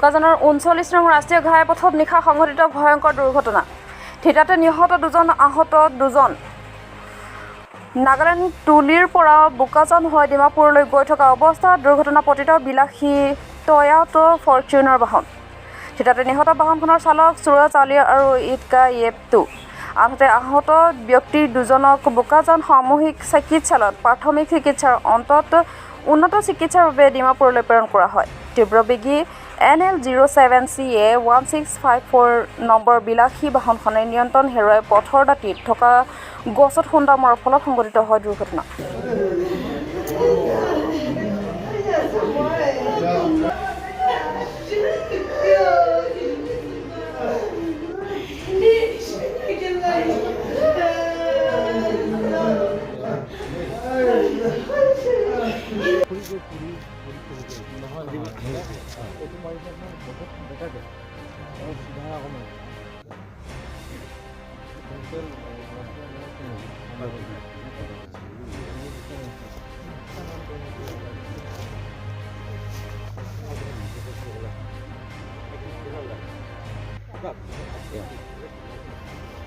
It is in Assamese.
বোকাজানৰ 39 নং ৰাষ্ট্ৰীয় ঘাইপথত নিশা সংঘটিত ভয়ংকৰ দুৰ্ঘটনা। থিতাতে নিহত দুজন, আহত দুজন। নাগালেণ্ড তুলিৰ পৰা বোকাজান হৈ ডিমাপুৰলৈ গৈ থকা অৱস্থাত দুৰ্ঘটনা পতিত বিলাসী টয়াটো ফৰচুনাৰ বাহন। থিতাতে নিহত বাহনখনৰ চালক সুৰজ আলী আৰু ঈদগা য়েপটু। আনহাতে আহত ব্যক্তি দুজনক বোকাজান সামূহিক চিকিৎসালয়ত প্ৰাথমিক চিকিৎসাৰ অন্তত উন্নত চিকিৎসাৰ বাবে ডিমাপুৰলৈ প্ৰেৰণ কৰা হয়। তীব্ৰবেগী NL 07 CA 1654 number বিলাসী বাহনখনে নিয়ন্ত্ৰণ হেৰুৱাই পথৰ দাঁতিত থকা গছত খুন্দা মৰাৰ ফলত সংঘটিত হয় দুৰ্ঘটনা। Yeah.